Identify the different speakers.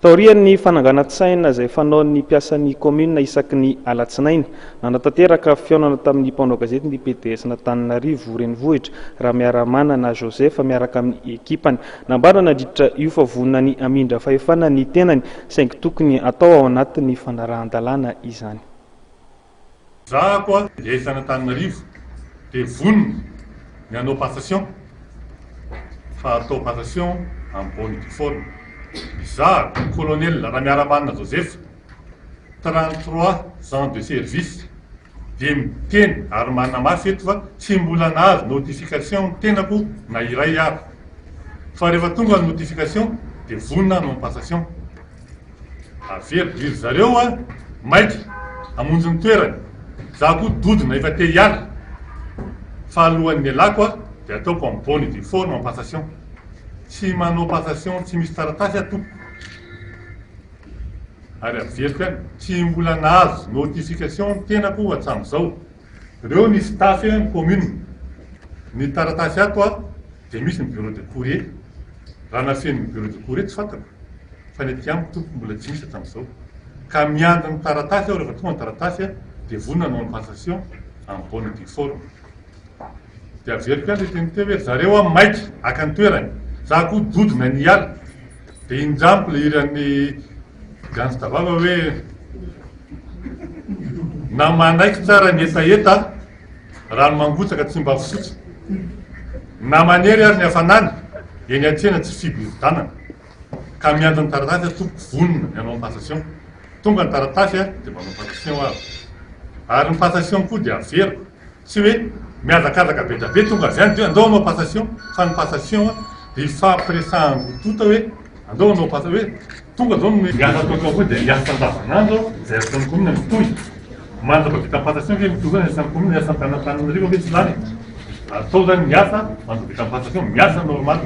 Speaker 1: Taorian'ny fananganan-tsaina izay fanaon'ny mpiasan'ny kaominina isaky ny alatsinainy, nanatanteraka fihaonana tamin'ny mpanao gazety ny PDS-n'Antananarivo Renivohitra, Ramiaramanana Joseph miaraka amin'ny ekipany. Nambara nandritra io fa vonona ny hamindra fahefana ny tenany, saingy tokony hatao ao anatin'ny fanarahan-dalàna izany.
Speaker 2: Za koa dia isan'Antananarivo dia vonona ny hanao passation fa atao passation en bonne et due forme. Izaho Colonel Ramiaramanana Joseph, 33 ans de service dia miteny ary manamafy eto fa tsy mbola nahazo notification ny tenako na iray ary. Fa rehefa tonga ny notification dia vonona hanao ny passation. Averiko ry zareo a! Maika hamonjy ny toerany! Za koa dodona efa te hiala! Fa alohan'ny hialako a dia ataoko en bonne et due forme en passation! Tsy manao passation tsy misy taratasy aho tompoko! Ary averiko ihany, tsy mbola nahazo notification ny tenako hatramin'izao! Reo ny staff ny commune! Ny taratasy ato a dia misy ny bureau de courrier! Raha nafenin'ny bureau de courrier tsy fantako! Fa ny aty amiko tompoko mbola tsy misy hatramin'izao. Ka miandry ny taratasy aho rehefa tonga ny taratasy dia vonona hanao ny passation en bonne et due forme. Dia averiko ihany ilay teny teo hoe ry zareo an maika haka ny toerany, za koa dodona ny hiala. Dia indramiko ilay hiran'i Gangsta Vava hoe na manaiky tsara ny hetaheta, rano mangotsaka tsy mba fisotro, na manery ary ny hafanana, eny an-tsena tsy fiboridanana. Ka miandry ny taratasy aho tompoko vonona ny hanao ny passation. Tonga ny taratasy dia manao passation aho. Ary ny passation koa dia averiko. Tsy hoe mihazakazaka be dia be tonga avy any dia hoe andao hanao passation fa ny passation dia ifampiresahan-droa tonta hoe andao hanao passation hoe tonga zao ny asa ataoko ao koa dia ny asa andavanandro izay ataon'ny commune mitohy. Mandra-pahavita passation ve mitohy foana ny asan'ny commune, ny asan'ny tanàn'Antananarivo ve tsy lany e? Atao zany ny asa mandra-pahavita passation, miasa normal.